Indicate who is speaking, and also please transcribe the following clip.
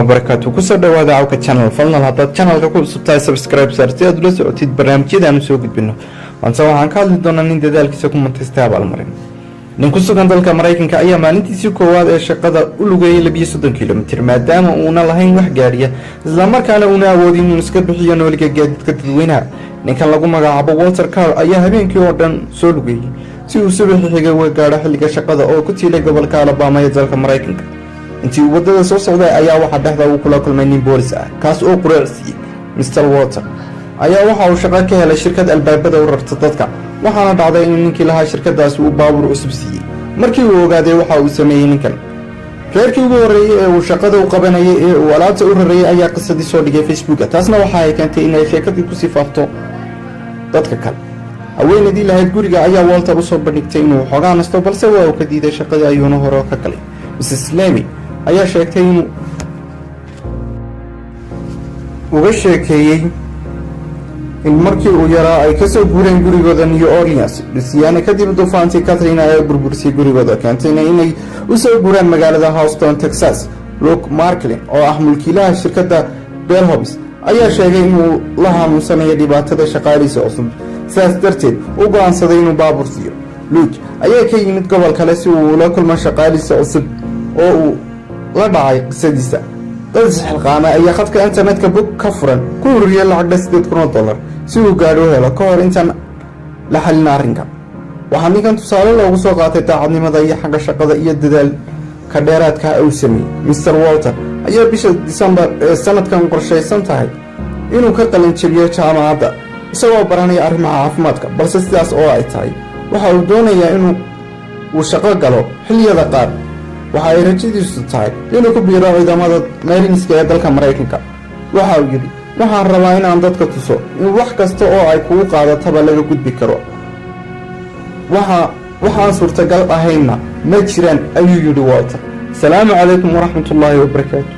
Speaker 1: Wabarakaatu. Kusoo dhawaada Cawka Channel. Fadlan, haddaad channelka ku cusub tahay, subscribe saar si aad ula socotid barnaamijyada aanu soo gudbino. Balse waxaan ka hadli doonaa nin dadaalkiisa ku mutaystay abaalmarin. Nin ku sugan dalka Maraykanka ayaa maalintiisii koowaad ee shaqada u lugeeyay 32 kilomitir, maadaama uuna lahayn wax gaadhiya, islamarkaana uuna awoodin inuu iska bixiyo nooliga gaadiidka dadweynaha. Ninkan lagu magacaabo Walter Carr ayaa habeenkii oo dhan soo lugeeyey si uu subaxii xigay uga gaadho xilliga shaqada oo ku tiilay gobolka Alabama ee dalka Maraykanka. Intii uu waddada soo socday ayaa waxaa dhexda uu kula kulmay nin boolis ah, kaas oo qureec siiyey. Mr Walter ayaa waxa uu shaqo ka helay shirkad albaabada u rarta dadka, waxaana dhacday inuu ninkii lahaa shirkadaasi uu baabuur cusub siiyey. Markii uu ogaaday waxa uu sameeyey ninkan, reerkii ugu horreeyey ee uu shaqada u qabanayay ee uu alaabta u rarayay ayaa qisadii soo dhigay Facebooka. Taasna waxa ay keentay inay sheekadii kusii faafto dadka kale. Haweenaydii lahayd guriga ayaa Walter usoo bandhigtay inuu xoogaa nasto, balse waa uu ka diiday. Shaqadii ayuuna hore ka galay. Mrs Lemy ayaa sheegtay inuu uga sheekeeyey in markii uu yaraa ay kasoo guureen gurigooda New Orleans, Louisiana, kadib duufaantii Katrina ee burburisay gurigooda, keentayna inay usoo guuraan magaalada Houston, Texas. Luke Marklin oo ah mulkiilaha shirkadda Bellhop's ayaa sheegay inuu la xanuunsanayo dhibaatada shaqaalihiisa cusub, sidaas darteed u go-aansaday inuu baabuur siiyo. Luke ayaa ka yimid gobol kale si uu ula kulmo shaqaalihiisa cusub oo uu la dhacay qisadiisa. Dad isxilqaamay ayaa khadka internetka bog ka furan ku ururiyay lacagdha $8,000 si uu gaadhi u helo ka hor intaan la xalin arrinka. Waxaa ninkan tusaale loogu soo qaatay daacadnimada iyo xagga shaqada iyo dadaalka dheeraadka uu sameeyey. Mr Walter ayaa bisha Disembar ee sanadkan qorshaysan tahay inuu ka qalin jabiyo jaamacadda, isagoo baranaya arrimaha caafimaadka. Balse sidaas oo ay tahay, waxa uu doonayaa inuu uu shaqo galo xilliyada qaar. Waxa ay rajadiisu tahay inuu ku biiro ciidamada Marineska ee dalka Maraykanka. Waxa uu yidhi: "Waxaan rabaa inaan dadka tuso in wax kasta oo ay kugu qaadataba laga gudbi karo. Waxaan suurtagal ahaynna ma jiraan," ayuu yidhi Walter. Asalaamu calaykum waraxmatullaahi wabarakaatu.